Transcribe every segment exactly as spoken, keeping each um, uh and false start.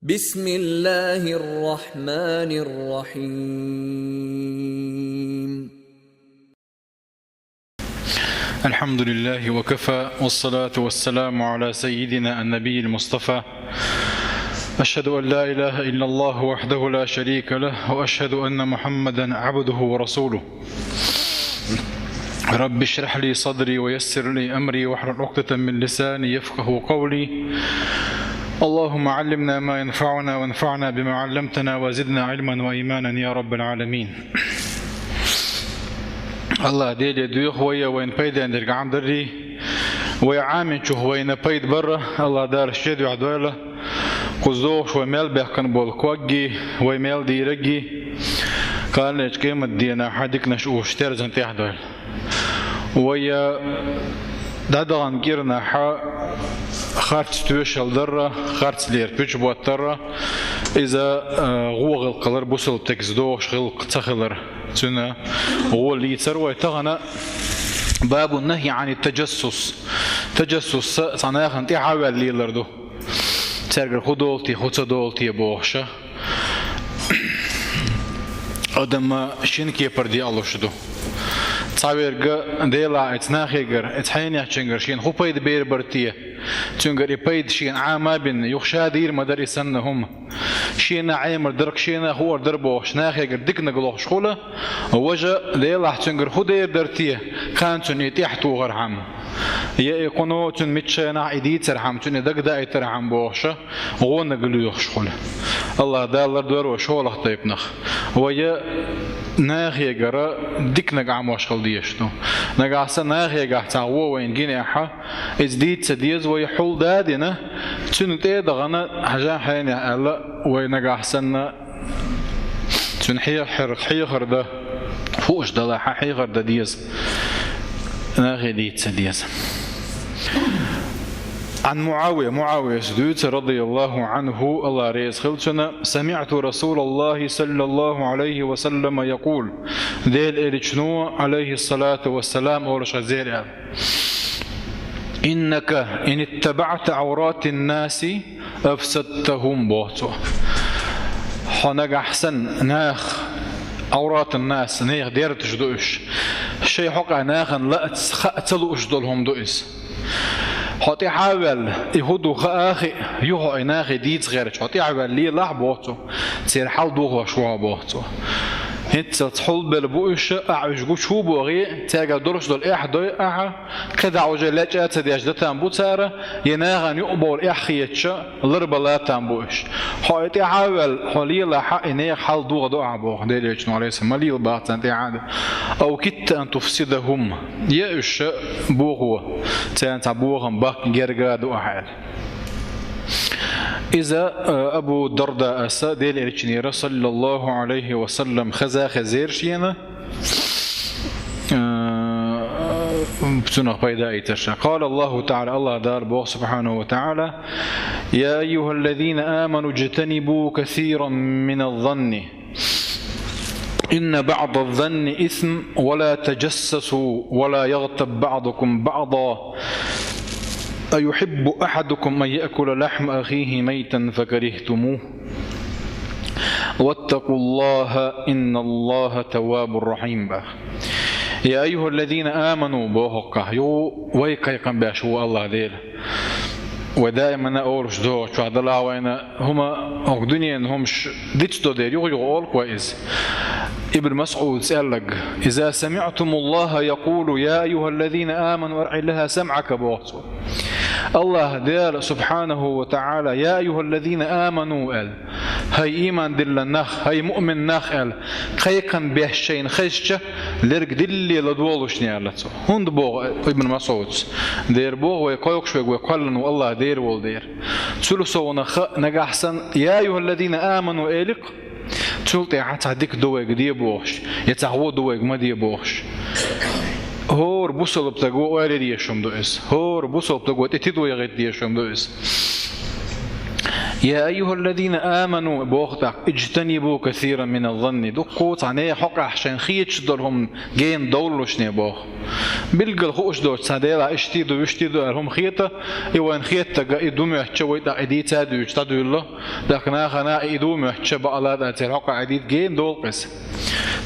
بسم الله الرحمن الرحيم. الحمد لله وكفى، والصلاة والسلام على سيدنا النبي المصطفى. أشهد أن لا إله إلا الله وحده لا شريك له، وأشهد أن محمدا عبده ورسوله. رب اشرح لي صدري ويسر لي أمري واحلل عقدة من لساني يفقه قولي. اللهم علمنا ما ينفعنا وانفعنا بما علمتنا وزدنا علما وإيمانا يا رب العالمين. Аллах Деле доьху вай вайна пайден дерг Ӏамадарра, вай Ӏаминчух вайна пайда барра Аллах Дала шен дуьхьа дойла. Кхуза догӀуш вай мел баьхкина бола ког а, вай мел дийриг а кхалнечу къематдийнахь диканаш уьш терзан тӀехь дойла. Вай дӀадаханчу кӀирнахь харц тоьшалла дарра, харцлера пуьча боттарра, иза, а, гӀо гӀиллакх хилар, бусалба стеган догӀуш гӀиллакх ца хилар. Цуьнан гӀо лийцар вай тахана. باب النهي عن التجسس. Таджассус цхьана нахана тӀаьхьа а ваьлла лелар ду. Цаьргара хӀун долу те, хӀун ца долу те бохуш. Адам шина кепара де а луш ду. Цхьаверг: «Делахь, оцу нахегара, оцу хьенехчуьнгара шена хӀун пайда бер бара те? Цуьнгара и пайда шена Ӏама а бина, юха ша дийр ма дара и санна хӀума. Шена Ӏемар дара, шена хуур дара», — бохуш, нахегара диканиг лохуш хуьлу. Важа: «Делахь, цуьнгара хӀун дер дара те, кхана цунна и тӀаьхьа тухархьама? Я и кхуьнан цуьнан миччанахь и дийцархьама, цунна и дагадайтархьама», — бохуш, гӀонаг лоьхуш хуьлу. Аллах Дала лардойла вай шолгӀа тайпанах. Вай нахегара диканиг Ӏамош хила дезаш ду. Нагахь санна нахегахь цхьа гӀо вайна гинехь, иза дийца ца деза, вай хьулда а дина, цуьнан тӀе а дахана, хьажа хьенех аьлла, вай нагахь санна цуьнан хьехар, хьехар дан, хууш далахь, хьехар дан деза, нахе дийца ца деза. عن معاوية, МуӀавияс дуьйцу, رضي الله عنه, Аллах реза хила цунна: سمعت رسول الله صلى الله عليه وسلم يقول, Делан Элчано, عليه الصلاة والسلام, олуш хезира аьлла: «إنك إن اتبعت عورات الناس أفسدتهم», — боху цо. Хьо нагахь санна нах, عورات الناس, нехан дерташ ду уьш. Шайн хьокъехь нахана лаа ца, хаа ца лууш долу хӀума ду иза. Хьо тӀаьхьа а ваьлла, и хӀун ду хаа а хиъна, юха хьо и нахе дийца гӀерташ, хьо тӀаьхьа а ваьлла лелахь, боху цо, церан хьал дохош ву хьо, боху цо. ХӀинццалц хьулбелла бу уьш, ахьа уьш гучу бохий, цаьргара долуш долу эхь дой ахьа, кхидӀа уже лечкъа а ца деш дан там бу цара, я нахана юкъабовла эхь хеташ ларбала там бу уьш. Хьо и тӀаьхьа а ваьлла, хьо лелахь, и нехан хьал дохадо ахьа, боху Делан Элчано, عليه السلام, ма лела боху царна тӀаьхьа а. أو كدت أن تفسدهم. Я уьш бохо, царна цхьа бохам баккха герга а ду ахьа аьлла. Иза, э, Абу Дардаъс Делан Элчанера, صلى الله عليه وسلم, хеза хезира шена, э, цунах пайда а ийцира ша. قال الله تعالى, Аллах Дала боху, سبحانه وتعالى: يا أيها الذين آمنوا اجتنبوا كثيرا من الظن إن بعض الظن إثم ولا تجسسوا ولا يغتب بعضكم بعضا أيحب أحدكم أن يأكل لحم أخيه ميتا فكرهتموه واتقوا الله إن الله تواب رحيم. يا أيها الذين آمنوا, боху-кх, ю вай кхайкхам беш ву Аллах Дела. Вай даимана олуш догӀучохь дала вайна хӀума, хӀокху дуьненан хӀумаш дицдо дера, юха-юха олу-кх вай иза. Ибн МасӀудс аьлларг: إذا سمعتم الله يقول يا أيها الذين آمنوا أرع لها سمعك, боху цо. Аллах Дела, سبحانه وتعالى, يا أيها الذين آمنوا аьлла, хӀай ийман диллина нах, хӀай муъмин нах аьлла, кхайкхам беш шайна хезча, лерг дилла ладогӀалаш аьлла цо. ХӀунда боху Ибн МасӀудс? Дера боху вай кхойкхуш верг вай кхоьллина ву Аллах дера волу дера. Цул совнаха нагахь санна, يا أيها الذين آمنوا элира-кх, цул тӀаьхьа цхьа дика ду вайга де бохуш, я цхьа гӀо ду вайга ма де бохуш. ХӀора бусалба стага ойла дезаш хӀума ду иза. ХӀора бусалба стага тӀе тидам яхийта дезаш хӀума ду иза. يا أيها الذين آمنوا, боху тӀаккха, اجتنبوا كثيرا من الظن, дуккха цхьа нехан хьокъехь шайна хеташ долу хӀума гена довла шуна, боху. Билггал хууш доцу цхьа Делахь иштта ду, вуьшта ду аьлла хӀума хета, и вайна хеттарг, и ду моьттуш вай тӀаккха и дийца а дуьйцуш дӀадуьйлу, тӀаккха нахана и ду моьттуш бакъ а латта церан хьокъехь и дийца гена довла иза.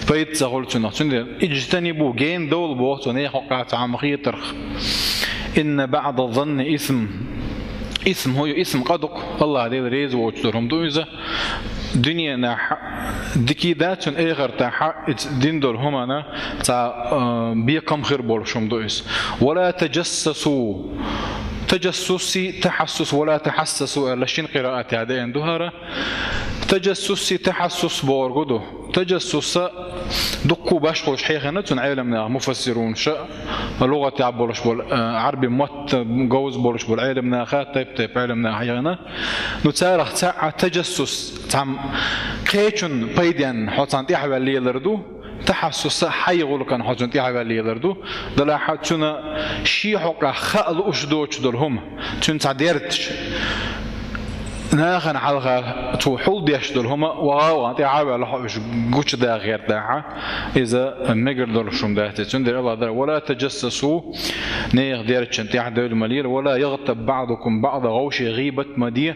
Пайда ца хуьлу цунах. Цундела اجتنبوا, гена довла, боху цо, нехан хьокъехь цхьа хӀума хетарх. إن بعض الظن إثم. Исм хӀун ю? Исм къа ду-кх, АллахӀ Дела реза воцуш долу хӀума ду иза. Дуьненахь дика дац цуьнан, эхартахь иза дина долу хӀуманна цхьа, а, бекхам хир болуш хӀума ду иза. ولا تجسسوا. Таджассус и тахьассус, ولا تحسسوا аьлла шина къираатехь деана ду хӀара. Таджассус и тахьассус бохург ду. Таджассус дуккха башхаллаш хьехийна цунна Ӏеламнаха, муфассирунаша, лугӀатехь болуш болу, а, Ӏарби мотт говза болуш болу Ӏеламнаха, тайп-тайпа Ӏеламнаха хьехийна. Ну, царах цхьаъ таджассус, цхьамма кхечун пайденна хьо царна тӀаьхьаваьлла лелар ду, тахьассус хьайн гӀуллакхна хьо цунна тӀаьхьаваьлла лелар ду, делахь цуьнан шен хьокъехь хаа лууш доцуш долу хӀума, цуьнан цхьа дерташ. Нахана хьалха цо хьулдеш долу хӀума ваха а ваха, тӀаьхьа а ваьлла хьо уьш гучудаха гӀертахь, иза мегар долуш хӀума дац. Цундела АллахӀ Дала: ولا تجسسوا, нехан дерташна тӀаьхьадевлла ма лела, ولا يغتب بعضكم بعضا, вовшийн гӀийбат ма де,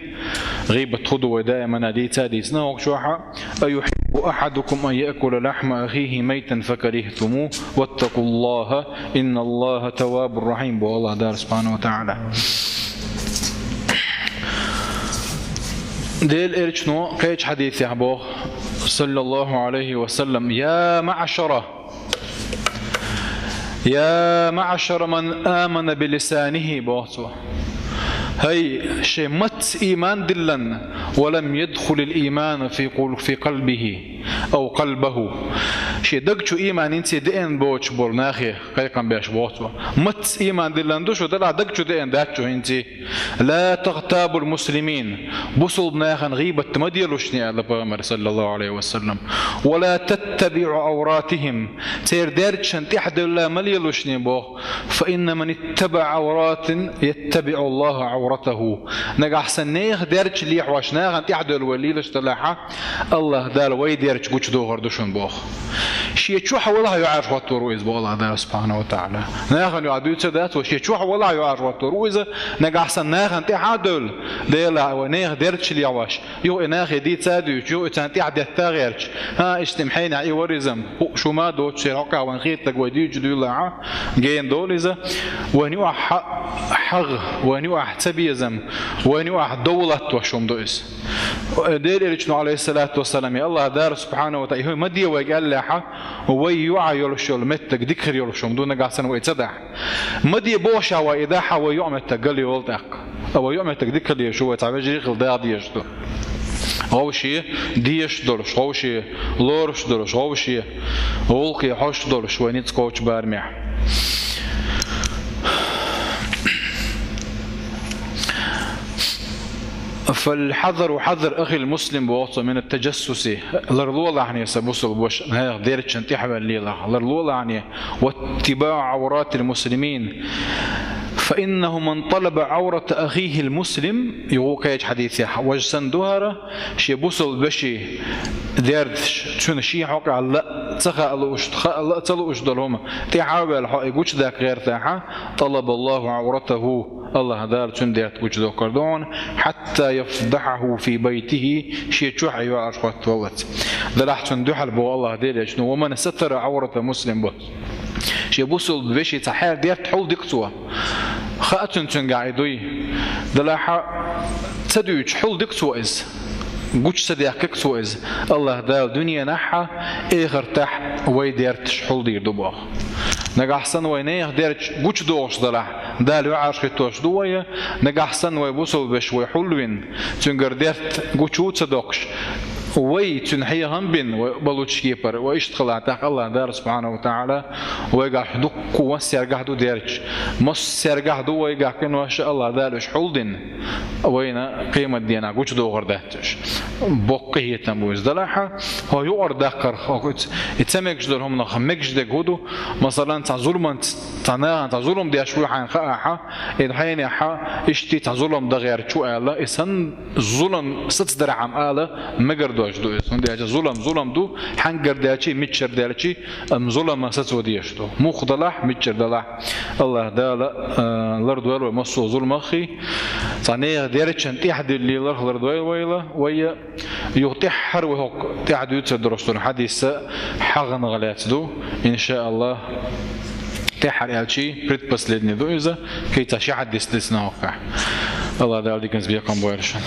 гӀийбат хӀун ду вай даимана дийца а дийцина хӀокху чохь а, أيحب أحدكم أن يأكل لحم أخيه ميتا فكرهتموه واتقوا الله إن الله تواب رحيم, боху АллахӀ Дала субхьанаху ва таӀала. Делан Элчано кхечу хьадисехь боху, саллаллаху Ӏалайхи ва саллам: يا معشر، يا معشر من آمن بلسانه, боху цо. ХӀай, шен маттаца ийман диллина, ولم يدخل الإيمان في قل-، في قلبه أو قلبه. Шен даг чу ийман хӀинца деана боцуш болу нахе, кхайкхам беш боху цо. Маттаца ийман диллина ду шу, делахь даг чу деана дац шу хӀинца. لا تغتابوا المسلمين. Бусулба нахана гӀийбат ма делаш шуна, аьлла Пайхамара, саллаллаху Ӏалайхи ва саллам. ولا تتبعوا عوراتهم. Церан дерташна тӀаьхьадевлла ма лелаш шуна, боху. فإن من اتبع عورات يتبع الله عورته. Нагахь санна нехан дерташ лехьош, нахана тӀаьхьадевлла вай лелаш делахь, АллахӀ Дала вай дерташ гучудохур ду шуна, боху. Шен чохь валахь а юьхьӀаьржа хӀоттор ву иза, боху АллахӀ Дала субхьанаху ва таӀала. Нахана юкъахь дуьйцур дац вай, шен чохь валахь а юьхьӀаьржа хӀоттор ву иза, нагахь санна нахана тӀаьхьа а девлла, Делахь вай нехан дерташ лехьош, юха и нахе дийца а дуьйцуш, юха и царна тӀаьхьадетта а гӀерташ. ХӀан, иштта-м хьенехь и варизма, хууш хӀума а доцуш, церан хьокъехь вайна хетарг вай дуьйцуш дуьйлахь, гена довла иза. Вайна юкъахь хьа-, хьагӀ, вайна юкъахь цабезам, вайна юкъахь дов латтош хӀума ду иза. Делан Элчано, Ӏалайхиссалату вассалам, я АллахӀ Дала субхьанаху ва таӀала, хӀума ма де вайга аьллехь, вай юкъахь йолуш йолу меттиг дика хир йолуш хӀума ду, нагахь санна вай ца дахь. Ма де бохуш вай и дахь, вай юкъаметтиг гал йолу тӀаккха. А вай юкъаметтиг дика хила езаш ву, вай цхьа вежарий хила даха дезаш ду. Вовше дезаш долуш, вовше лоруш долуш, вовше гӀуллакхе хьожуш долуш вай ницкъ кхочу барамехь. فالحذر حذر أخي المسلم, боху цо, من التجسس. Ларлолахь хьуна, сан бусулба ваша, нехан дерташна тӀаьхьаваьлла лелахь. Ларлолахь хьуна, واتباع عورات المسلمين. فإنه من طلب عورة أخيه المسلم, юха кхечу хьадисехь важа санна ду хӀара, шен бусулба вешин дерташ, цуьнан шен хьокъехь ла а ца хаа лууш, хаа ла а ца лууш долу хӀума тӀаьхьа а ваьлла хьо и гучудаккха гӀертахь, طلب الله عورته, АллахӀ Дала цуьнан дерт гучудоккхур ду хьуна, حتى يفضحه في بيته, шен чохь юьхьӀаьржа хӀоттаваллалц. Делахь цунна дуьхьал боху АллахӀ Делан Элчано: ومن ستر عورة مسلم, боху. Шен бусулба вешин цхьа хьеран дерт хьулдика цо. Хаа цунна цуьнгахь и дуй. Делахь ца дуьйцуш хьулдика цо иза. Гучу ца дехкика цо иза. АллахӀ Дала дуьненахь а, эхартахь а вай дерташ хьулдийр ду, боху. Нагахь санна вай нехан дерташ гучудохуш делахь, Дала юьхьӀаьржа хӀиттош ду вай, нагахь санна вай бусулба вешин вай хьулвина, цуьнгара дерт гучу а ца доккхуш, Вай цуьнан хьехам бина, вай балучу кепара, вай иштта хилахь тӀаккха АллахӀ Дала субхьанаху ва таӀала вайгахь дуккха массаьргахь ду дерча. Массаьргахь ду вайгахь къинош АллахӀ Дала уьш хьулдина, вайна къематдийнахь гучудохур дац уьш. Боккха къинхетам бу иза далахь, хьо юкъара даккхар, хьо куц. И ца мегаш долу хӀуманах мегаш дерг хӀун ду? Масалан, цхьа зуламан, цхьа нахана цхьа зулам деш ву хьайна хаахь, и хьайнехь иштта цхьа зулам дан гӀерташ ву аьлла, и санна зулам сацадархьама ала мегар долуш ду иза. ХӀунда аьлча зулам зулам ду, хьаьнгара даьлчий, мичара даьлчий, амма зулам сацо дезаш ду. Муха далахь, мичара далахь. АллахӀ Дала, а, лардойла вай массо а зуламах. Цхьа нехан дерричун тӀаьхьа дилла леларх лардойла вайла, вай юха тӀаьххьара вай хӀокху тӀаьхьа дуьйцур долуш долу хьадис хьагӀанах лаьцна ду, иншааллахӀ. ТӀаьххьара аьлчий, предпоследний ду иза, кхин цхьа ши хьадис дисна хӀокхахь. АллахӀ Дала диканца бекхам бойла шун.